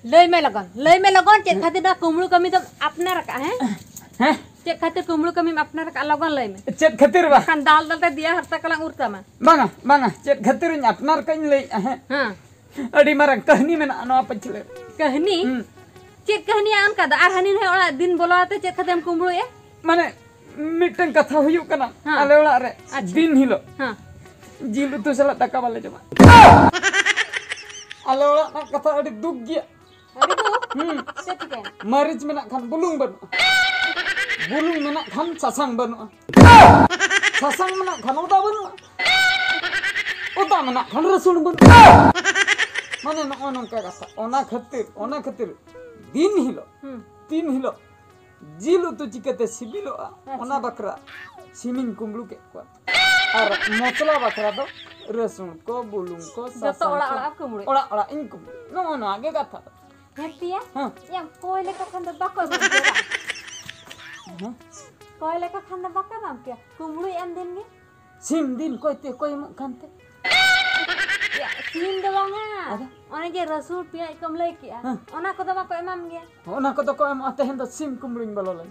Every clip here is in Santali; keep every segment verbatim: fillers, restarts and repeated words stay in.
ᱞᱟᱹᱭ ᱢᱮ ᱞᱚᱜᱚᱱ, ᱞᱟᱹᱭ ᱢᱮ ᱞᱚᱜᱚᱱ, ᱪᱮᱫ ᱠᱷᱟᱹᱛᱤᱨ ᱱᱚᱣᱟ ᱠᱩᱢᱵᱽᱲᱩ ᱠᱟᱹᱢᱤ ᱫᱚᱢ ᱟᱯᱱᱟᱨ ᱟᱠᱟᱫᱼᱟ, ᱦᱮᱸ? ᱦᱮᱸ? ᱪᱮᱫ ᱠᱷᱟᱹᱛᱤᱨ ᱠᱩᱢᱵᱽᱲᱩ ᱠᱟᱹᱢᱤᱢ ᱟᱯᱱᱟᱨ ᱟᱠᱟᱫᱼᱟ, ᱞᱚᱜᱚᱱ ᱞᱟᱹᱭ ᱢᱮ᱾ ᱪᱮᱫ ᱠᱷᱟᱹᱛᱤᱨ ᱵᱟ? ᱵᱟᱠᱷᱟᱱ ᱫᱟᱞ ᱫᱟᱞ ᱛᱮ ᱫᱮᱭᱟ ᱦᱟᱨᱛᱟ ᱠᱚᱞᱟᱝ ᱩᱨ ᱛᱟᱢᱟ᱾ ᱵᱟᱝᱟ, ᱵᱟᱝᱟ, ᱪᱮᱫ ᱠᱷᱟᱹᱛᱤᱨᱤᱧ ᱟᱯᱱᱟᱨ ᱠᱟᱜ ᱤᱧ ᱞᱟᱹᱭᱮᱫᱼᱟ, ᱦᱮᱸ? ᱦᱮᱸ᱾ ᱟᱹᱰᱤ ᱢᱟᱨᱟᱝ ᱠᱟᱹᱦᱱᱤ ᱢᱮᱱᱟᱜᱼᱟ ᱱᱚᱣᱟ ᱯᱟᱹᱪᱷᱞᱟᱹ᱾ ᱠᱟᱹᱦᱱᱤ? ᱦᱩᱸ᱾ ᱪᱮᱫ ᱠᱟᱹᱦᱱᱤᱭᱟ ᱚᱱᱠᱟ ᱫᱚ? ᱟᱨ ᱦᱟᱹᱱᱤ ᱱᱟᱹᱭ ᱚᱲᱟᱜ ᱫᱤᱱ ᱵᱚᱞᱚ ᱟᱛᱮ ᱪᱮᱫ ᱠᱷᱟᱹᱛᱤᱨᱮᱢ ᱠᱩᱢᱵᱽᱲᱩᱭᱮᱫᱼᱟ? ᱢᱟᱱᱮ, ᱢᱤᱫᱴᱟᱝ ᱠᱟᱛᱷᱟ ᱦᱩᱭᱩᱜ ᱠᱟᱱᱟ, ᱦᱮᱸ᱾ ᱟᱞᱮ ᱚᱲᱟᱜ ᱨᱮ ᱟᱪᱪᱷᱟ᱾ ᱫᱤᱱ ᱦᱤᱞᱳᱜ ᱦᱮᱸ᱾ ᱡᱤᱞ ᱩᱛᱩ ᱥᱟᱞᱟᱜ ᱫᱟᱠᱟ ᱵᱟᱞᱮ ᱡᱚᱢᱟ᱾ ᱟᱞᱮ ᱚᱲᱟᱜ ᱨᱮᱱᱟᱜ ᱠᱟᱛᱷᱟ ᱟᱹᱰᱤ ᱫᱩᱠ ᱜᱮᱭᱟ᱾ ᱟᱹᱰᱤ ᱫᱩᱠ? ᱦᱩᱸ᱾ ᱪᱮᱫ ᱪᱤᱠᱟᱹᱭᱮᱱᱟ? ᱢᱟᱹᱨᱤᱪ ᱢᱮᱱᱟᱜ ᱠᱷᱟᱱ ᱵᱩᱞᱩᱝ ᱵᱟᱹᱱᱩᱜᱼᱟ, ᱵᱩᱞᱩᱝ ᱢᱮᱱᱟᱜ ᱠᱷᱟᱱ ᱥᱟᱥᱟᱝ ᱵᱟᱹᱱᱩᱜᱼᱟ, ᱥᱟᱥᱟᱝ ᱢᱮᱱᱟᱜ ᱠᱷᱟᱱ ᱚᱫᱟ ᱵᱟᱹᱱᱩᱜᱼᱟ, ᱚᱫᱟ ᱢᱮᱱᱟᱜ ᱠᱷᱟᱱ ᱨᱟᱹᱥᱩᱱ ᱵᱟᱹᱱᱩᱜᱼᱟ᱾ ᱢᱟᱱᱮ, ᱱᱚᱜᱼᱚ ᱱᱚᱝᱠᱟ ᱠᱟᱛᱷᱟ᱾ ᱚᱱᱟ ᱠᱷᱟᱹᱛᱤᱨ, ᱚᱱᱟ ᱠᱷᱟᱹᱛᱤᱨ ᱫᱤᱱ ᱦᱤᱞᱳᱜ, ᱦᱩᱸ᱾ ᱫᱤᱱ ᱦᱤᱞᱳᱜ ᱡᱤᱞ ᱩᱛᱩ ᱪᱤᱠᱟᱹᱛᱮ ᱥᱤᱵᱤᱞᱚᱜᱼᱟ, ᱟᱪᱪᱷᱟ᱾ ᱚᱱᱟ ᱵᱟᱠᱷᱨᱟ ᱥᱤᱢᱤᱧ ᱠᱩᱢᱵᱽᱲᱩ ᱠᱮᱫ ᱠᱚᱣᱟ᱾ ᱟᱨ ᱢᱚᱥᱞᱟ ᱵᱟᱠᱷᱨᱟ ᱫᱚ ᱨᱟᱹᱥᱩᱱ ᱠᱚ, ᱵᱩᱞᱩᱝ ᱠᱚ, ᱡᱚᱛᱚ ᱥᱟᱥᱟᱝ ᱚᱲᱟᱜ ᱠᱚ, ᱚᱲᱟᱜ ᱠᱩᱢᱵᱽᱲᱩ᱾ ᱚᱲᱟᱜ ᱚᱲᱟᱜ ᱤᱧ ᱠᱩᱢᱵᱽᱲᱩ᱾ ᱱᱚᱜᱼᱚ ᱱᱚᱣᱟ ᱜᱮ ᱠᱟᱛᱷᱟ ᱫᱚ᱾ ᱦᱮᱸ ᱛᱤᱭᱟ? ᱦᱮᱸ᱾ ᱭᱟ, ᱠᱚᱭ ᱞᱮᱠᱟ ᱠᱷᱟᱱ ᱫᱚ ᱵᱟᱠᱚ ᱮᱢᱟᱢ ᱠᱮᱭᱟ ᱵᱟᱝ? ᱦᱮᱸ? ᱠᱚᱭ ᱞᱮᱠᱟ ᱠᱷᱟᱱ ᱫᱚ ᱵᱟᱠᱚ ᱮᱢᱟᱢ ᱠᱮᱭᱟ᱾ ᱠᱩᱢᱵᱽᱲᱩᱭ ᱮᱢ ᱫᱤᱱ ᱜᱮ᱾ ᱥᱤᱢ ᱫᱤᱱ ᱠᱚᱭ ᱛᱮ ᱠᱚᱭ ᱮᱢᱚᱜ ᱠᱟᱱ ᱛᱮ᱾ ᱭᱟ, ᱥᱤᱢ ᱫᱚ ᱵᱟᱝᱟ᱾ ᱟᱫᱚ? ᱚᱱᱮ ᱡᱮ ᱨᱟᱹᱥᱩᱱ ᱯᱮᱸᱭᱟᱡᱽ ᱠᱚᱢ ᱞᱟᱹᱭ ᱠᱮᱜᱼᱟ, ᱦᱮᱸ᱾ ᱚᱱᱟ ᱠᱚᱫᱚ ᱵᱟᱠᱚ ᱮᱢᱟᱢ ᱜᱮᱭᱟ? ᱚᱱᱟ ᱠᱚᱫᱚ ᱠᱚ ᱮᱢᱚᱜᱼᱟ, ᱛᱮᱦᱮᱧ ᱫᱚ ᱥᱤᱢ ᱠᱩᱢᱵᱽᱲᱩᱧ ᱵᱚᱞᱚ ᱞᱮᱱ᱾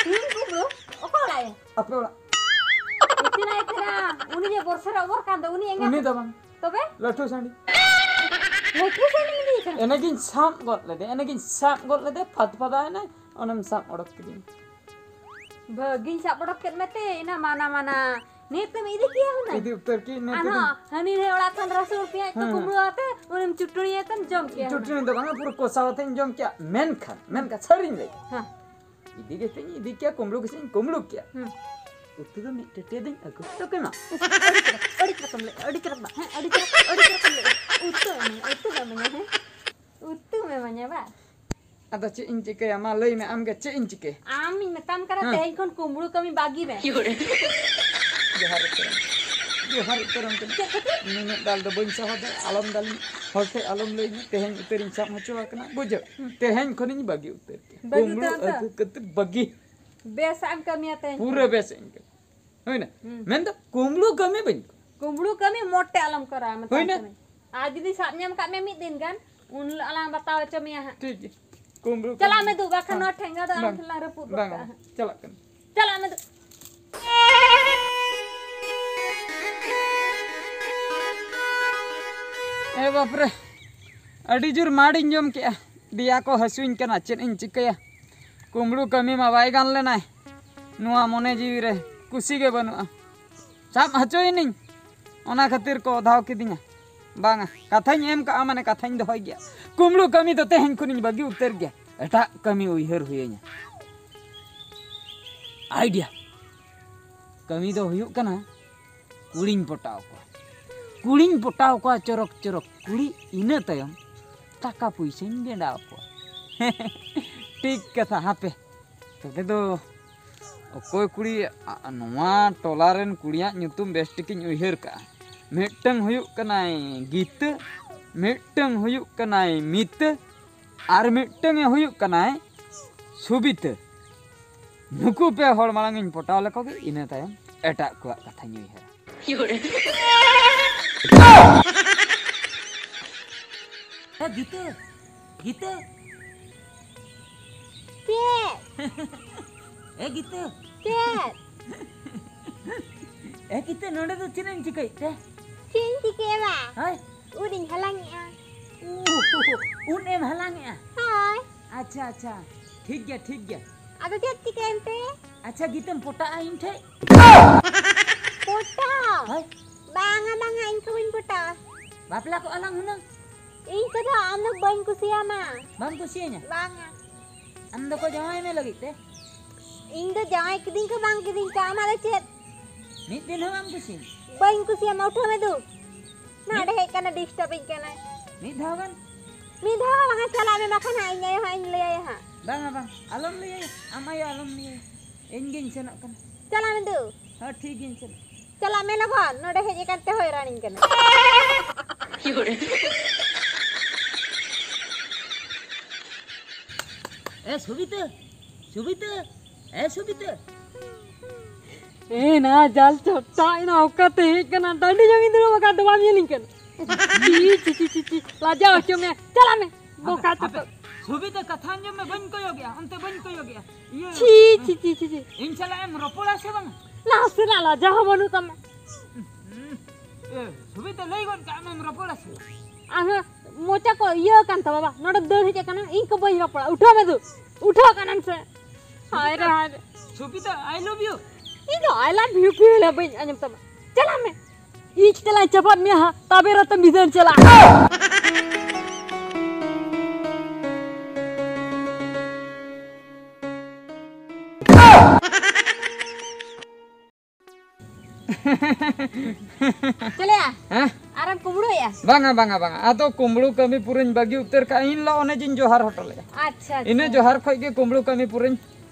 ᱥᱤᱢ ᱠᱩᱢᱵᱽᱲᱩ? ᱚᱠᱟ ᱚᱲᱟᱜ ᱭᱟ? ᱟᱯᱮ ᱚᱲᱟᱜ᱾ ᱩᱛᱤᱱᱟᱭ ᱛᱮᱨᱟ, ᱩᱱᱤ ᱡᱮ ᱵᱚᱨᱥᱟ ᱨᱮ ᱚᱵᱚᱨ ᱠᱟᱱ ᱫᱚ, ᱩᱱᱤ ᱮᱸᱜᱟᱛ? ᱩᱱᱤ ᱫᱚ ᱵᱟᱝ᱾ ᱛᱚᱵᱮ? ᱞᱟᱹᱴᱷᱩ ᱥᱟᱺᱰᱤ᱾ ᱞᱟᱹᱴᱷᱩ ᱥᱟᱺᱰᱤ ᱤᱫᱤ ᱠᱟᱱᱟ? ᱮᱱᱮᱜᱤᱧ ᱥᱟᱵ ᱜᱚᱫ ᱞᱮᱫᱮ, ᱮᱱᱮᱜᱤᱧ ᱥᱟᱵ ᱜᱚᱫ ᱞᱮᱫᱮ, ᱯᱷᱟᱫ ᱯᱷᱟᱫᱟᱭᱮᱱᱟᱭ, ᱚᱱᱮᱢ ᱥᱟᱵ ᱚᱰᱚᱠ ᱠᱤᱫᱤᱧ᱾ ᱵᱷᱟᱹᱜᱤᱧ ᱥᱟᱵ ᱚᱰᱚᱠ ᱠᱮᱫ ᱢᱮᱛᱮ, ᱤᱱᱟᱹ ᱢᱟᱱᱟ ᱢᱟᱱᱟ᱾ ᱱᱤᱛ ᱮᱢ ᱤᱫᱤ ᱠᱮᱭᱟ ᱦᱩᱱᱟᱹᱝ᱾ ᱤᱫᱤ ᱩᱛᱟᱹᱨ ᱠᱮᱫ ᱢᱮ ᱟᱨᱦᱚᱸ ᱛᱮᱫᱚ᱾ ᱦᱟᱹᱱᱤ ᱱᱟᱹᱭ ᱚᱲᱟᱜ ᱠᱷᱚᱱ ᱨᱟᱹᱥᱩᱱ ᱯᱮᱸᱭᱟᱡᱽ ᱠᱚ ᱦᱮᱸ᱾ ᱠᱩᱢᱵᱽᱲᱩ ᱟᱛᱮ, ᱩᱱᱤᱢ ᱪᱩᱴᱩᱲᱤ ᱟᱛᱮᱢ ᱡᱚᱢ ᱠᱮᱭᱟ ᱦᱩᱱᱟᱹᱝ᱾ ᱪᱩᱴᱩᱲᱤ ᱫᱚ ᱵᱟᱝᱟ, ᱯᱩᱨᱟᱹ ᱠᱚᱥᱟᱣ ᱟᱛᱮᱧ ᱡᱚᱢ ᱠᱮᱭᱟ᱾ ᱢᱮᱱᱠᱷᱟᱱ, ᱢᱮᱱᱠᱷᱟᱱ ᱥᱟᱹᱨᱤᱧ ᱞᱟᱹᱭ᱾ ᱦᱮᱸ᱾ ᱤᱫᱤ ᱠᱟᱛᱮᱧ ᱤᱫᱤ ᱠᱮᱭᱟ, ᱠᱩᱢᱵᱽᱲᱩ ᱠᱟᱛᱮᱧ ᱠᱩᱢᱵᱽᱲᱩ ᱠᱮᱭᱟ᱾ ᱦᱩᱸ᱾ ᱩᱛᱩ ᱫᱚ ᱢᱤᱫ ᱴᱟᱹᱴᱭᱟᱹ ᱫᱚᱧ ᱟᱹᱜᱩ ᱦᱚᱴᱚ ᱠᱮᱢᱟ᱾ ᱟᱹᱰᱤ ᱪᱮᱦᱨᱟ, ᱟᱹᱰᱤ ᱪᱮᱦᱨᱟ ᱠᱚᱢ ᱞᱟᱹᱭ, ᱟᱹᱰᱤ ᱪᱮᱦᱨᱟ, ᱟᱹᱰᱤ ᱪᱮᱦᱨᱟ ᱠᱚᱢ ᱞᱟᱹᱭ᱾ ᱩᱛᱩ ᱮᱢᱟᱹᱧ, ᱩᱛᱩ ᱫᱚ ᱮᱢᱟᱹᱧᱟ, ᱦᱮᱸ? ᱩᱛᱩᱢ ᱮᱢᱟᱹᱧᱟ ᱵᱟ? ᱟᱫᱚ ᱪᱮᱫ ᱤᱧ ᱪᱤᱠᱟᱹᱭᱟ? ᱢᱟ ᱞᱟᱹᱭ ᱢᱮ, ᱟᱢᱜᱮ ᱪᱮᱫ ᱤᱧ ᱪᱤᱠᱟᱹᱭᱟ? ᱟᱢᱤᱧ ᱢᱮᱛᱟᱢ ᱠᱟᱱᱟ, ᱦᱮᱸ᱾ ᱛᱮᱦᱮᱧ ᱠᱷᱚᱱ ᱠᱩᱢᱵᱽᱲᱩ ᱠᱟᱹᱢᱤ ᱵᱟᱹᱜᱤ ᱢᱮ᱾ ᱡᱚᱦᱟᱨ ᱩᱛᱟᱹᱨ ᱟᱢ᱾ ᱡᱚᱦᱟᱨ ᱩᱛᱟᱹᱨ ᱟᱢ ᱠᱟᱹᱱᱟᱹᱧ᱾ ᱪᱮᱫ ᱠᱷᱟᱹᱛᱤᱨ? ᱱᱩᱱᱟᱹᱜ ᱫᱟᱞ ᱫᱚ ᱵᱟᱹᱧ ᱥᱟᱦᱟᱣ ᱫᱟᱲᱮᱭᱟᱜᱼᱟ᱾ ᱟᱞᱚᱢ ᱫᱟᱞᱤᱧ᱾ ᱦᱚᱲ ᱴᱷᱮᱱ ᱟᱞᱚᱢ ᱞᱟᱹᱭᱟᱹᱧᱟ᱾ ᱛᱮᱦᱮᱧ ᱩᱛᱟᱹᱨᱤᱧ ᱥᱟᱵ ᱦᱚᱪᱚ ᱟᱠᱟᱱᱟ᱾ ᱵᱩᱡᱷᱟᱹᱣ? ᱦᱩᱸ᱾ ᱛᱮᱦᱮᱧ ᱠᱷᱚᱱᱤᱧ ᱵᱟᱹᱜᱤ ᱩᱛᱟᱹᱨ ᱠᱮᱫᱟ᱾ ᱵᱟᱹᱜᱤ ᱠᱩᱢᱵᱽᱲᱩ ᱩᱛᱟᱹᱨ ᱟᱹᱜᱩ ᱠᱟᱛᱮ ᱵᱟᱹᱜᱤ᱾ ᱵᱮᱥᱟᱜ ᱮᱢ ᱠᱟᱹᱢᱤᱭᱟ ᱛᱮᱦᱮᱧ ᱯᱩᱨᱟᱹ ᱠᱷᱚᱱ᱾ ᱵᱮᱥᱟᱜ ᱤᱧ ᱠᱟᱹᱢᱤᱭᱟ᱾ ᱦᱩᱭᱱᱟ? ᱦᱩᱸ᱾ ᱢᱮᱱᱫᱚ ᱠᱩᱢᱵᱽᱲᱩ ᱠᱟᱹᱢᱤ ᱵᱟᱹᱧ ᱠᱚᱨᱟᱣᱟ᱾ ᱠᱩᱢᱵᱽᱲᱩ ᱠᱟᱹᱢᱤ ᱢᱚᱴᱮ ᱟᱞᱚᱢ ᱠᱚᱨᱟᱣᱟ, ᱢᱮᱛᱟᱢ ᱦᱩᱭᱱᱟ? ᱠᱟᱹᱱᱟᱹᱧ᱾ ᱟᱨ ᱡᱩᱫᱤ ᱥᱟᱵ ᱧᱟᱢ ᱠᱟᱜ ᱢᱮ ᱢᱤᱫ ᱫᱤᱱ ᱜᱟᱱ, ᱩᱱ ᱦᱤᱞᱳᱜ ᱟᱞᱟᱝ ᱵᱟᱛᱟᱣ ᱦᱚᱪᱚ ᱢᱮᱭᱟ ᱦᱟᱸᱜ᱾ ᱴᱷᱤᱠ ᱜᱮ᱾ ᱠᱩᱢᱵᱽᱲᱩ ᱪᱟᱞᱟᱜ ᱠᱟᱹᱢᱤ᱾ ᱢᱮ ᱫᱩ, ᱵᱟᱠᱷᱟᱱ ᱦᱮᱸ᱾ ᱱᱚᱣᱟ ᱴᱷᱮᱸᱜᱟ ᱫᱚ ᱟᱢ ᱵᱟᱝ, ᱴᱷᱮᱱ ᱞᱟᱝ ᱨᱟᱹᱯᱩᱫ ᱜᱚᱫ ᱵᱟᱝ, ᱠᱟᱜᱼᱟ ᱦᱟᱸᱜ᱾ ᱪᱟᱞᱟᱜ ᱠᱟᱱᱟ᱾ ᱪᱟᱞᱟᱜ ᱢᱮ ᱫᱩ᱾ ᱮ ᱵᱟᱯᱨᱮ, ᱟᱹᱰᱤ ᱡᱳᱨ ᱢᱟᱲᱤᱧ ᱡᱚᱢ ᱠᱮᱜᱼᱟ᱾ ᱫᱮᱭᱟ ᱠᱚ ᱦᱟᱹᱥᱩᱧ ᱠᱟᱱᱟ, ᱪᱮᱫ ᱤᱧ ᱪᱤᱠᱟᱹᱭᱟ? ᱠᱩᱢᱵᱽᱲᱩ ᱠᱟᱹᱢᱤ ᱢᱟ ᱵᱟᱭ ᱜᱟᱱ ᱞᱮᱱᱟᱭ᱾ ᱱᱚᱣᱟ ᱢᱚᱱᱮ ᱡᱤᱣᱤ ᱨᱮ ᱠᱩᱥᱤ ᱜᱮ ᱵᱟᱹᱱᱩᱜᱼᱟ᱾ ᱥᱟᱵ ᱦᱚᱪᱚᱭᱮᱱᱤᱧ, ᱚᱱᱟ ᱠᱷᱟᱹᱛᱤᱨ ᱠᱚ ᱚᱫᱷᱟᱣ ᱠᱤᱫᱤᱧᱟ᱾ ᱵᱟᱝᱟ, ᱠᱟᱛᱷᱟᱧ ᱮᱢ ᱠᱟᱜᱼᱟ, ᱢᱟᱱᱮ ᱠᱟᱛᱷᱟᱧ ᱫᱚᱦᱚᱭ ᱜᱮᱭᱟ᱾ ᱠᱩᱢᱵᱽᱲᱩ ᱠᱟᱹᱢᱤ ᱫᱚ ᱛᱮᱦᱮᱧ ᱠᱷᱚᱱᱤᱧ ᱵᱟᱹᱜᱤ ᱩᱛᱟᱹᱨ ᱜᱮᱭᱟ, ᱮᱴᱟᱜ ᱠᱟᱹᱢᱤ ᱩᱭᱦᱟᱹᱨ ᱦᱩᱭᱟᱹᱧᱟ᱾ ᱟᱭᱰᱤᱭᱟ, ᱠᱟᱹᱢᱤ ᱫᱚ ᱦᱩᱭᱩᱜ ᱠᱟᱱᱟ ᱠᱩᱲᱤᱧ ᱯᱚᱴᱟᱣ ᱠᱚᱣᱟ᱾ ᱠᱩᱲᱤᱧ ᱯᱚᱴᱟᱣ ᱠᱚᱣᱟ ᱪᱚᱨᱚᱠ ᱪᱚᱨᱚᱠ ᱠᱩᱲᱤ, ᱤᱱᱟᱹ ᱛᱟᱭᱚᱢ ᱴᱟᱠᱟ ᱯᱩᱭᱥᱟᱹᱧ ᱜᱮᱸᱰᱟᱣ ᱠᱚᱣᱟ᱾ ᱴᱷᱤᱠ ᱠᱟᱛᱷᱟ, ᱦᱟᱯᱮ ᱛᱚᱵᱮ ᱫᱚ ᱚᱠᱚᱭ ᱠᱩᱲᱤ, ᱟ-, ᱱᱚᱣᱟ ᱴᱚᱞᱟ ᱨᱮᱱ ᱠᱩᱲᱤᱭᱟᱜ ᱧᱩᱛᱩᱢ ᱵᱮᱥ ᱴᱷᱤᱠᱤᱧ ᱩᱭᱦᱟᱹᱨ ᱠᱟᱜᱼᱟ᱾ ᱢᱤᱫᱴᱟᱹᱝ ᱦᱩᱭᱩᱜ ᱠᱟᱱᱟᱭ ᱜᱤᱛᱟᱹ, ᱢᱤᱫᱴᱟᱹᱝ ᱦᱩᱭᱩᱜ ᱠᱟᱱᱟᱭ ᱢᱤᱛᱟᱹ, ᱟᱨ ᱢᱤᱫᱴᱟᱹᱝ ᱮ ᱦᱩᱭᱩᱜ ᱠᱟᱱᱟᱭ ᱥᱩᱵᱤᱛᱟᱹ᱾ ᱱᱩᱠᱩ ᱯᱮ ᱦᱚᱲ ᱢᱟᱲᱟᱝ ᱤᱧ ᱯᱚᱴᱟᱣ ᱞᱮᱠᱚ ᱜᱮ, ᱤᱱᱟᱹ ᱛᱟᱭᱚᱢ ᱮᱴᱟᱜ ᱠᱚᱣᱟᱜ ᱠᱟᱛᱷᱟᱧ ᱩᱭᱦᱟᱹᱨᱟ᱾ ᱮ ᱜᱤᱛᱟᱹ, ᱜᱤᱛᱟᱹ᱾ ᱪᱮᱫ? ᱮ ᱜᱤᱛᱟᱹ᱾ ᱪᱮᱫ? ᱮ ᱜᱤᱛᱟᱹ, ᱱᱚᱰᱮ ᱫᱚ ᱪᱮᱫ ᱮᱢ ᱪᱤᱠᱟᱹᱭᱮᱫ ᱛᱮ? ᱪᱮᱫ ᱤᱧ ᱪᱤᱠᱟᱹᱭᱟ ᱵᱟ? ᱦᱳᱭ᱾ ᱩᱫ ᱤᱧ ᱦᱟᱞᱟᱝᱮᱜᱼᱟ᱾ ᱩᱫ ᱮᱢ ᱦᱟᱞᱟᱝᱮᱜᱼᱟ? ᱦᱳᱭ᱾ ᱟᱪᱪᱷᱟ, ᱟᱪᱪᱷᱟ, ᱴᱷᱤᱠ ᱜᱮᱭᱟ, ᱴᱷᱤᱠ ᱜᱮᱭᱟ᱾ ᱟᱫᱚ ᱪᱮᱫ ᱪᱤᱠᱟᱹᱭᱮᱱ ᱛᱮ? ᱟᱪᱪᱷᱟ ᱜᱤᱛᱟᱹᱢ, ᱯᱚᱴᱟᱜᱼᱟ ᱤᱧ ᱴᱷᱮᱡ? ᱯᱚᱴᱟᱣ? ᱦᱳᱭ᱾ ᱵᱟᱝᱟ, ᱵᱟᱝᱟ, ᱤᱧ ᱠᱚ ᱵᱟᱹᱧ ᱯᱚᱴᱟᱣᱟ᱾ ᱵᱟᱯᱞᱟ ᱠᱚᱜᱼᱟ ᱞᱟᱝ ᱦᱩᱱᱟᱹᱝ᱾ ᱤᱧ ᱠᱚᱫᱚ ᱟᱢ ᱫᱚ ᱵᱟᱹᱧ ᱠᱩᱥᱤᱭᱟᱢᱟ᱾ ᱵᱟᱢ ᱠᱩᱥᱤᱭᱟᱹᱧᱟ? ᱵᱟᱝᱟ᱾ ᱟᱢ ᱫᱚᱠᱚ ᱡᱟᱶᱟᱭ ᱢᱮ ᱞᱟᱹᱜᱤᱫ ᱛᱮ? ᱤᱧ ᱫᱚ ᱡᱟᱶᱟᱭ ᱠᱤᱫᱤᱧ ᱠᱚ ᱵᱟᱝ ᱠᱤᱫᱤᱧ ᱠᱚ, ᱟᱢᱟᱜ ᱫᱚ ᱪᱮᱫ? ᱢᱤᱫ ᱫᱤᱱ ᱦᱚᱸ ᱵᱟᱢ ᱠᱩᱥᱤᱭᱟᱹᱧᱟ? ᱵᱟᱹᱧ ᱠᱩᱥᱤᱭᱟᱢᱟ, ᱩᱴᱷᱟᱹᱣ ᱢᱮ ᱫᱩ᱾ ᱱᱚᱰᱮ ᱢᱤᱫ ᱦᱮᱡ ᱠᱟᱱᱟ, ᱰᱤᱥᱴᱟᱵᱤᱧ ᱠᱟᱱᱟᱭ᱾ ᱢᱤᱫ ᱫᱷᱟᱣ ᱜᱟᱱ? ᱢᱤᱫ ᱫᱷᱟᱣ ᱵᱟᱝᱟ, ᱪᱟᱞᱟᱜ ᱢᱮ, ᱵᱟᱠᱷᱟᱱ ᱦᱟᱸᱜ ᱤᱧ ᱟᱭᱳ ᱦᱟᱸᱜ ᱤᱧ ᱞᱟᱹᱭᱟᱭᱟ ᱦᱟᱸᱜ᱾ ᱵᱟᱝᱟ, ᱵᱟᱝ, ᱟᱞᱚᱢ ᱞᱟᱹᱭᱟᱭᱟ, ᱟᱢ ᱟᱭᱳ ᱟᱞᱚᱢ ᱞᱟᱹᱭᱟᱭᱟ᱾ ᱤᱧ ᱜᱤᱧ ᱥᱮᱱᱚᱜ ᱠᱟᱱᱟ᱾ ᱪᱟᱞᱟᱜ ᱢᱮ ᱫᱩ᱾ ᱦᱚᱸ, ᱴᱷᱤᱠ ᱜᱤᱧ ᱥᱮᱱᱚᱜ᱾ ᱪᱟᱞᱟᱜ ᱢᱮ ᱞᱚᱜᱚᱱ, ᱱᱚᱰᱮ ᱦᱮᱡ ᱟᱠᱟᱱ ᱛᱮ ᱦᱚᱭᱨᱟᱱᱤᱧ ᱠᱟᱱᱟ᱾ ᱮ ᱥᱩᱵᱤᱛᱟᱹ, ᱥᱩᱵᱤᱛᱟᱹ, ᱮ ᱥᱩᱵᱤᱛᱟᱹ᱾ ᱮ ᱱᱟ ᱡᱟᱞ ᱪᱷᱚᱴᱟ, ᱮᱱᱟ ᱚᱠᱟᱛᱮ ᱦᱮᱡ ᱠᱟᱱᱟ? ᱴᱟᱺᱰᱤ ᱧᱚᱜ ᱤᱧ ᱫᱩᱲᱩᱵ ᱟᱠᱟᱱ ᱫᱚ ᱵᱟᱢ ᱧᱮᱞᱤᱧ ᱠᱟᱱᱟ? ᱪᱤ, ᱪᱤ, ᱪᱤ, ᱪᱤ, ᱪᱤ, ᱞᱟᱡᱟᱣ ᱦᱚᱪᱚ ᱢᱮ᱾ ᱪᱟᱞᱟᱜ ᱢᱮ, ᱵᱚᱠᱟ ᱦᱟᱯᱮ, ᱪᱚᱛᱚ᱾ ᱦᱟᱯᱮ, ᱪᱷᱚᱵᱤ ᱛᱮ ᱠᱟᱛᱷᱟ ᱟᱸᱡᱚᱢ ᱢᱮ, ᱵᱟᱹᱧ ᱠᱚᱭᱚᱜᱮᱜᱼᱟ, ᱚᱱᱛᱮ ᱵᱟᱹᱧ ᱠᱚᱭᱚᱜᱮᱜᱼᱟ᱾ ᱤᱭᱟᱹ, ᱪᱷᱤ, ᱪᱷᱤ, ᱪᱷᱤ, ᱪᱷᱤ, ᱪᱷᱤ᱾ ᱤᱧ ᱥᱟᱞᱟᱜ ᱮᱢ ᱨᱚᱯᱚᱲᱟ ᱥᱮ ᱵᱟᱝ? ᱱᱟᱥᱮᱱᱟᱜ ᱞᱟᱡᱟ ᱦᱚᱸ ᱵᱟᱹᱱᱩᱜ ᱛᱟᱢᱟ᱾ ᱦᱩᱸ, ᱮ, ᱪᱷᱚᱵᱤ ᱛᱮ ᱞᱟᱹᱭ ᱜᱚᱫ ᱠᱟᱜ ᱢᱮᱢ ᱨᱚᱯᱚᱲᱟ ᱥᱮ? ᱟᱨᱦᱚᱸ ᱢᱚᱪᱟ ᱠᱚ ᱤᱭᱟᱹ ᱟᱠᱟᱱ ᱛᱟᱢᱟ ᱵᱟ, ᱱᱚᱰᱮ ᱫᱟᱹᱲ ᱦᱮᱡ ᱟᱠᱟᱱᱟ, ᱤᱧ ᱠᱚ ᱵᱟᱹᱧ ᱨᱚᱯᱚᱲᱟ᱾ ᱩᱴᱷᱟᱹᱣ ᱢᱮ ᱫᱩ, ᱩᱴᱷᱟᱹᱣ ᱠᱟᱱᱟᱢ ᱥᱮ? ᱦᱟᱭ ᱨᱮ, ᱦᱟᱭ ᱨᱮ᱾ ᱥᱩᱵᱤᱛᱟ, I love you. ᱤᱧ ᱫᱚ I love you ᱯᱷᱤᱨ ᱦᱚᱸ ᱵᱟᱹᱧ ᱟᱸᱡᱚᱢ ᱛᱟᱢᱟ᱾ ᱪᱟᱞᱟᱜ ᱢᱮ᱾ ᱤᱧ ᱪᱮᱛᱟᱱ ᱞᱟᱝ ᱪᱟᱯᱟᱫ ᱢᱮᱭᱟ ᱦᱟᱸᱜ, ᱛᱟᱵᱮ ᱨᱮ ᱛᱚ ᱢᱤᱫ ᱫᱷᱟᱣ ᱪᱟᱞᱟᱜ᱾ ᱪᱮᱞᱮᱭᱟ? ᱦᱮᱸ? ᱟᱨᱮᱢ ᱠᱩᱢᱵᱽᱲᱩᱭᱮᱜᱼᱟ? ᱵᱟᱝᱟ, ᱵᱟᱝᱟ, ᱵᱟᱝᱟ᱾ ᱟᱫᱚ ᱠᱩᱢᱵᱽᱲᱩ ᱠᱟᱹᱢᱤ ᱯᱩᱨᱟᱹᱧ ᱵᱟᱹᱜᱤ ᱩᱛᱟᱹᱨ ᱠᱟᱜᱼᱟ᱾ ᱤᱧ ᱞᱚ ᱚᱱᱮ ᱡᱤᱧ ᱡᱚᱦᱟᱨ ᱦᱚᱴᱚ ᱞᱮᱜᱼᱟ᱾ ᱟᱪᱪᱷᱟ, ᱟᱪᱪᱷᱟ᱾ ᱤᱱᱟᱹ ᱡᱚᱦᱟᱨ ᱠᱷᱚᱡ ᱜᱮ ᱠᱩᱢᱵᱽᱲᱩ ᱠᱟᱹᱢᱤ ᱯᱩᱨᱟᱹᱧ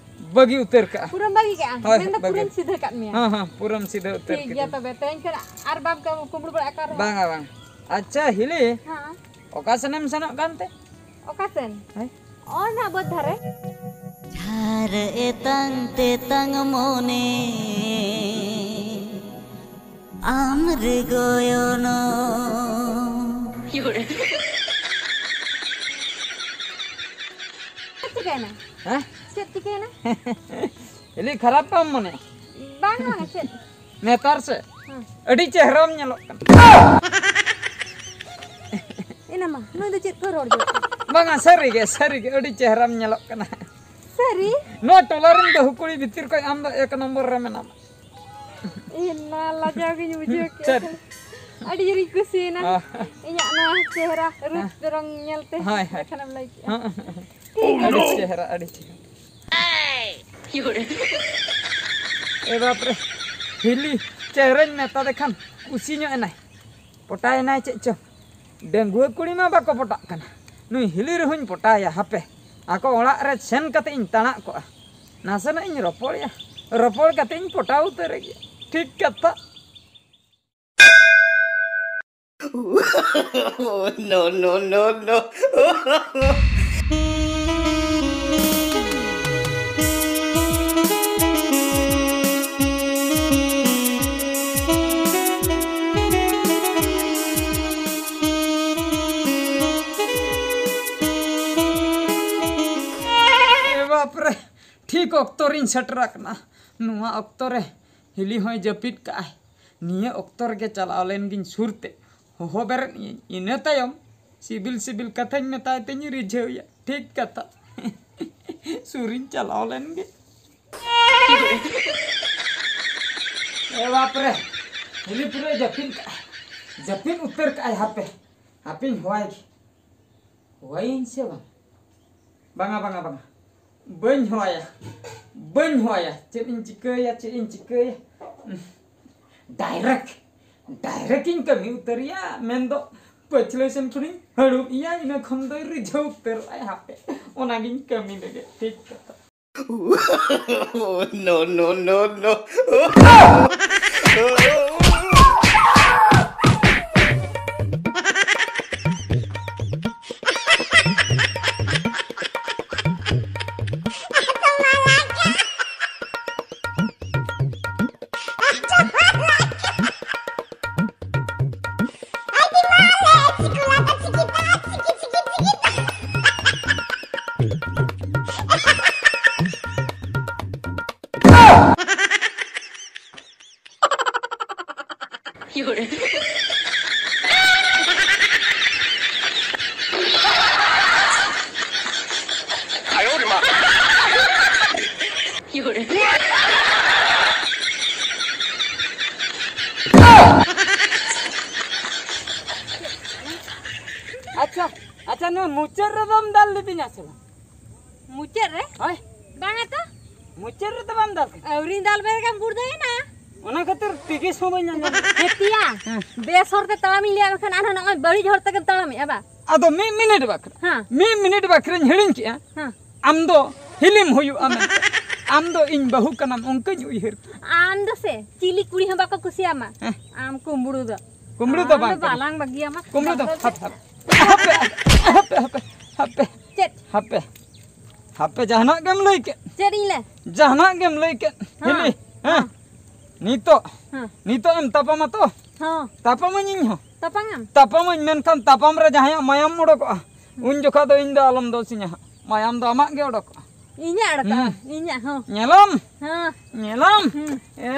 ᱵᱟᱹᱜᱤ ᱩᱛᱟᱹᱨ ᱠᱟᱜᱼᱟ᱾ ᱯᱩᱨᱟᱹᱢ ᱵᱟᱹᱜᱤ ᱠᱟᱜᱼᱟ? ᱦᱳᱭ, ᱢᱮᱱᱫᱚ ᱵᱟᱹᱜᱤ᱾ ᱯᱩᱨᱟᱹᱧ ᱥᱤᱫᱷᱟᱹ ᱠᱟᱜ ᱢᱮᱭᱟ᱾ ᱦᱮᱸ, ᱦᱮᱸ, ᱯᱩᱨᱟᱹᱢ ᱥᱤᱫᱷᱟᱹ ᱩᱛᱟᱹᱨ ᱴᱷᱤᱠ ᱜᱮᱭᱟ ᱠᱮᱫᱟ᱾ ᱛᱚᱵᱮ, ᱛᱮᱦᱮᱧ ᱠᱷᱚᱱ ᱟᱨ ᱵᱟᱢ ᱠᱟᱹᱢ-, ᱠᱩᱢᱵᱽᱲᱩ ᱵᱟᱲᱟᱜᱼᱟ ᱚᱠᱟ ᱨᱮᱦᱚᱸ? ᱵᱟᱝᱟ, ᱵᱟᱝ᱾ ᱟᱪᱪᱷᱟ, ᱦᱤᱞᱤ, ᱦᱮᱸ᱾ ᱚᱠᱟ ᱥᱮᱱᱮᱢ ᱥᱮᱱᱚᱜ ᱠᱟᱱᱛᱮ? ᱚᱠᱟ ᱥᱮᱱ? ᱦᱮᱸ? ᱚ, ᱱᱟ ᱵᱟᱹᱫᱽ ᱫᱷᱟᱨᱮ᱾ ᱡᱷᱟᱨ ᱮᱛᱟᱝ ᱛᱮᱛᱟᱝ ᱢᱚᱱᱮ ᱟᱢ ᱨᱮ ᱜᱚᱭᱚᱱᱚ᱾ ᱪᱮᱫ ᱪᱤᱠᱟᱹᱭᱮᱱᱟ? ᱦᱮᱸ? ᱪᱮᱫ ᱪᱤᱠᱟᱹᱭᱮᱱᱟ? ᱦᱤᱞᱤ ᱠᱷᱟᱨᱟᱯ ᱠᱟᱢ ᱢᱚᱱᱮ? ᱵᱟᱝ, ᱵᱟᱝ, ᱪᱮᱫ? ᱱᱮᱛᱟᱨ ᱥᱮ ᱦᱮᱸ᱾ ᱟᱹᱰᱤ ᱪᱮᱦᱨᱟᱢ ᱧᱮᱞᱚᱜ ᱠᱟᱱᱟ᱾ ᱮᱱᱟ ᱢᱟ, ᱱᱩᱭ ᱫᱚ ᱪᱮᱫ ᱠᱚ ᱨᱚᱲ ᱡᱚᱝ ᱠᱟᱱᱟ? ᱵᱟᱝᱟ, ᱥᱟᱹᱨᱤᱜᱮ, ᱥᱟᱹᱨᱤᱜᱮ ᱟᱹᱰᱤ ᱪᱮᱦᱨᱟᱢ ᱧᱮᱞᱚᱜ ᱠᱟᱱᱟ᱾ ᱥᱟᱹᱨᱤ? ᱱᱚᱣᱟ ᱴᱚᱞᱟ ᱨᱮᱱ ᱵᱟᱹᱦᱩ ᱠᱩᱲᱤ ᱵᱷᱤᱛᱤᱨ ᱠᱷᱚᱱ ᱟᱢ ᱫᱚ ᱮᱠ ᱱᱚᱢᱵᱚᱨ ᱨᱮ ᱢᱮᱱᱟᱢᱟ᱾ ᱮᱱᱟ ᱞᱟᱡᱟᱣ ᱜᱤᱧ ᱵᱩᱡᱷᱟᱹᱣ ᱠᱮᱫᱟ᱾ ᱥᱟᱹᱨᱤ᱾ ᱟᱹᱰᱤ ᱡᱳᱨᱤᱧ ᱠᱩᱥᱤᱭᱮᱱᱟ᱾ ᱚ᱾ ᱤᱧᱟᱹᱜ ᱱᱚᱣᱟ ᱪᱮᱦᱨᱟ ᱨᱩᱯ ᱦᱮᱸ᱾ ᱨᱚᱝ ᱧᱮᱞᱛᱮ ᱦᱳᱭ, ᱦᱳᱭ᱾ ᱮᱠᱷᱟᱱᱮᱢ ᱞᱟᱹᱭ ᱠᱮᱜᱼᱟ᱾ ᱦᱮᱸ᱾ ᱴᱷᱤᱠ ᱟᱹᱰᱤ ᱜᱮᱭᱟ᱾ ᱪᱮᱦᱨᱟ, ᱟᱹᱰᱤ ᱪᱮᱦᱨᱟ᱾ ᱮ ᱵᱟᱯᱨᱮ, ᱦᱤᱞᱤ ᱪᱮᱦᱨᱟᱧ ᱢᱮᱛᱟ ᱫᱮ ᱠᱷᱟᱱ ᱠᱩᱥᱤ ᱧᱚᱜ ᱮᱱᱟᱭ᱾ ᱯᱚᱴᱟᱭᱮᱱᱟᱭ ᱪᱮᱫ ᱪᱚ᱾ ᱰᱟᱺᱜᱩᱣᱟᱹ ᱠᱩᱲᱤ ᱢᱟ ᱵᱟᱠᱚ ᱯᱚᱴᱟᱜ ᱠᱟᱱᱟ᱾ ᱱᱩᱭ ᱦᱤᱞᱤ ᱨᱮᱦᱚᱧ ᱯᱚᱴᱟᱭᱟ ᱦᱟᱯᱮ᱾ ᱟᱠᱚ ᱚᱲᱟᱜ ᱨᱮ ᱥᱮᱱ ᱠᱟᱛᱮ ᱤᱧ ᱛᱟᱬᱟᱜ ᱠᱚᱜᱼᱟ᱾ ᱱᱟᱥᱮᱱᱟᱜ ᱤᱧ ᱨᱚᱯᱚᱲᱮᱭᱟ᱾ ᱨᱚᱯᱚᱲ ᱠᱟᱛᱮ ᱤᱧ ᱯᱚᱴᱟᱣ ᱩᱛᱟᱹᱨᱮ ᱜᱮᱭᱟ᱾ ᱴᱷᱤᱠ ᱠᱟᱛᱷᱟ᱾ No, no, no, no. ᱴᱷᱤᱠ ᱚᱠᱛᱚ ᱨᱤᱧ ᱥᱮᱴᱮᱨ ᱟᱠᱟᱱᱟ᱾ ᱱᱚᱣᱟ ᱚᱠᱛᱚ ᱨᱮ ᱦᱤᱞᱤ ᱦᱚᱸᱭ ᱡᱟᱹᱯᱤᱫ ᱠᱟᱜᱼᱟᱭ᱾ ᱱᱤᱭᱟᱹ ᱚᱠᱛᱚ ᱨᱮᱜᱮ ᱪᱟᱞᱟᱣ ᱞᱮᱱ ᱜᱤᱧ ᱥᱩᱨ ᱛᱮ, ᱦᱚᱦᱚ ᱵᱮᱨᱮᱫ ᱤᱭᱟᱹᱧ᱾ ᱤᱱᱟᱹ ᱛᱟᱭᱚᱢ ᱥᱤᱵᱤᱞ ᱥᱤᱵᱤᱞ ᱠᱟᱛᱷᱟᱧ ᱢᱮᱛᱟᱭ ᱛᱮᱧ ᱨᱤᱡᱷᱟᱹᱣ ᱮᱭᱟ᱾ ᱴᱷᱤᱠ ᱠᱟᱛᱷᱟ᱾ ᱥᱩᱨᱤᱧ ᱪᱟᱞᱟᱣ ᱞᱮᱱ ᱜᱮ᱾ ᱮ ᱵᱟᱯ ᱨᱮ, ᱦᱤᱞᱤ ᱯᱩᱨᱟᱹᱭ ᱡᱟᱹᱯᱤᱫ ᱠᱟᱜᱼᱟ, ᱡᱟᱹᱯᱤᱫ ᱩᱛᱟᱹᱨ ᱠᱟᱜᱼᱟᱭ᱾ ᱦᱟᱯᱮ, ᱦᱟᱯᱮᱧ ᱦᱚᱦᱚᱣᱟᱭ ᱜᱮ᱾ ᱦᱚᱦᱚᱣᱟᱭᱟᱹᱧ ᱥᱮ ᱵᱟᱝ? ᱵᱟᱝᱟ, ᱵᱟᱝᱟ, ᱵᱟᱝᱟ, ᱵᱟᱹᱧ ᱦᱚᱦᱚᱣᱟᱭᱟ, ᱵᱟᱹᱧ ᱦᱚᱦᱚᱣᱟᱭᱟ᱾ ᱪᱮᱫ ᱤᱧ ᱪᱤᱠᱟᱹᱭᱟ, ᱪᱮᱫ ᱤᱧ ᱪᱤᱠᱟᱹᱭᱟ? ᱰᱟᱭᱨᱮᱠᱴ, ᱰᱟᱭᱨᱮᱠᱴ ᱤᱧ ᱠᱟᱹᱢᱤ ᱩᱛᱟᱹᱨᱮᱭᱟ, ᱢᱮᱱᱫᱚ ᱯᱟᱹᱪᱷᱞᱟᱹ ᱥᱮᱱ ᱠᱷᱚᱱᱤᱧ ᱦᱟᱹᱲᱩᱵ ᱮᱭᱟ, ᱤᱱᱟᱹ ᱠᱷᱚᱱ ᱫᱚᱭ ᱨᱤᱡᱷᱟᱹᱣ ᱩᱛᱟᱹᱨᱚᱜᱼᱟᱭ᱾ ᱦᱟᱯᱮ, ᱚᱱᱟᱜᱤᱧ ᱠᱟᱹᱢᱤ ᱞᱮᱜᱮ᱾ ᱴᱷᱤᱠ ᱠᱟᱛᱷᱟ᱾ No, no, no, no. ᱟᱪᱪᱷᱟ, ᱟᱪᱪᱷᱟ, ᱱᱚᱣᱟ ᱢᱩᱪᱟᱹᱫ ᱨᱮᱫᱚᱢ ᱫᱟᱞ ᱞᱤᱫᱤᱧᱟ ᱥᱮ ᱵᱟᱝ? ᱢᱩᱪᱟᱹᱫ ᱨᱮ? ᱦᱳᱭ᱾ ᱵᱟᱝᱟ ᱛᱚ᱾ ᱢᱩᱪᱟᱹᱫ ᱨᱮᱫᱚ ᱵᱟᱢ ᱫᱟᱞ ᱠᱮᱫᱟ? ᱟᱹᱣᱨᱤᱧ ᱫᱟᱞ ᱵᱮᱨᱮᱫᱟ, ᱜᱩᱲᱫᱟᱹᱭᱮᱱᱟ᱾ ᱚᱱᱟ ᱠᱷᱟᱹᱛᱤᱨ ᱴᱤᱠᱤᱥ ᱦᱚᱸ ᱵᱟᱹᱧ ᱟᱸᱡᱚᱢ᱾ ᱦᱮᱸ ᱛᱤᱭᱟ᱾ ᱦᱮᱸ᱾ ᱵᱮᱥ ᱦᱚᱨ ᱛᱮ ᱛᱟᱲᱟᱢᱤᱧ ᱞᱟᱹᱭᱟᱫ ᱢᱮᱠᱷᱟᱱ ᱟᱨᱦᱚᱸ ᱱᱚᱜᱼᱚᱭ ᱵᱟᱹᱲᱤᱡ ᱦᱚᱨ ᱛᱮᱜᱮᱢ ᱛᱟᱲᱟᱢᱮᱜᱼᱟ ᱵᱟ? ᱟᱫᱚ ᱢᱤᱫ ᱢᱤᱱᱤᱴ ᱵᱟᱠᱷᱨᱟ, ᱦᱮᱸ᱾ ᱢᱤᱫ ᱢᱤᱱᱤᱴ ᱵᱟᱠᱷᱨᱟᱧ ᱦᱤᱲᱤᱧ ᱠᱮᱜᱼᱟ᱾ ᱦᱮᱸ᱾ ᱟᱢ ᱫᱚ ᱦᱤᱞᱤᱢ ᱦᱩᱭᱩᱜᱼᱟ ᱢᱮᱱᱛᱮ᱾ ᱟᱢ ᱫᱚ ᱤᱧ ᱵᱟᱹᱦᱩ ᱠᱟᱱᱟᱢ, ᱚᱱᱠᱟᱧ ᱩᱭᱦᱟᱹᱨ ᱠᱮᱜᱼᱟ᱾ ᱟᱢ ᱫᱚ ᱥᱮ ᱪᱤᱞᱤ ᱠᱩᱲᱤ ᱦᱚᱸ ᱵᱟᱠᱚ ᱠᱩᱥᱤᱭᱟᱢᱟ᱾ ᱦᱮᱸ᱾ ᱟᱢ ᱠᱩᱢᱵᱽᱲᱩ ᱫᱚ᱾ ᱠᱩᱢᱵᱽᱲᱩ ᱫᱚ ᱟᱢ ᱵᱟᱝ ᱫᱚ ᱠᱟᱱᱟ᱾ ᱵᱟᱞᱟᱝ ᱵᱟᱹᱜᱤᱭᱟᱢᱟ᱾ ᱠᱩᱢᱵᱽᱲᱩ ᱫᱚ ᱟᱢ ᱫᱚ ᱦᱟᱯ, ᱦᱟᱯ, ᱦᱟᱯᱮ, ᱦᱟᱯᱮ, ᱦᱟᱯᱮ, ᱦᱟᱯᱮ᱾ ᱪᱮᱫ? ᱦᱟᱯᱮ, ᱦᱟᱯᱮ, ᱡᱟᱦᱟᱱᱟᱜ ᱜᱮᱢ ᱞᱟᱹᱭ ᱠᱮᱫ᱾ ᱪᱮᱫ ᱤᱧ ᱞᱟᱹᱭ? ᱡᱟᱦᱟᱱᱟᱜ ᱜᱮᱢ ᱞᱟᱹᱭ ᱠᱮᱫ᱾ ᱦᱮᱸ, ᱦᱤᱞᱤ, ᱦᱮᱸ? ᱦᱮᱸ᱾ ᱱᱤᱛᱚᱜ, ᱦᱮᱸ᱾ ᱱᱤᱛᱚᱜ ᱮᱢ ᱛᱟᱯᱟᱢᱟ ᱛᱚ? ᱦᱮᱸ᱾ ᱛᱟᱯᱟᱢᱟᱹᱧ ᱤᱧ ᱦᱚᱸ᱾ ᱛᱟᱯᱟᱢᱟᱢ? ᱛᱟᱯᱟᱢᱟᱹᱧ, ᱢᱮᱱᱠᱷᱟᱱ ᱛᱟᱯᱟᱢ ᱨᱮ ᱡᱟᱦᱟᱸᱭᱟᱜ ᱢᱟᱭᱟᱢ ᱚᱰᱚᱠᱚᱜᱼᱟ, ᱦᱮᱸ᱾ ᱩᱱ ᱡᱚᱠᱷᱟ ᱫᱚ ᱤᱧ ᱫᱚ ᱟᱞᱚᱢ ᱫᱳᱥᱤᱧᱟ ᱦᱟᱸᱜ᱾ ᱢᱟᱭᱟᱢ ᱫᱚ ᱟᱢᱟᱜ ᱜᱮ ᱚᱰᱚᱠᱚᱜᱼᱟ᱾ ᱤᱧᱟᱹᱜ ᱟᱲᱟᱜ ᱦᱩᱸ᱾ ᱤᱧᱟᱹᱜ ᱦᱚᱸ ᱧᱮᱞᱟᱢ ᱦᱮᱸ ᱧᱮᱞᱟᱢ ᱦᱩᱸ᱾ ᱮ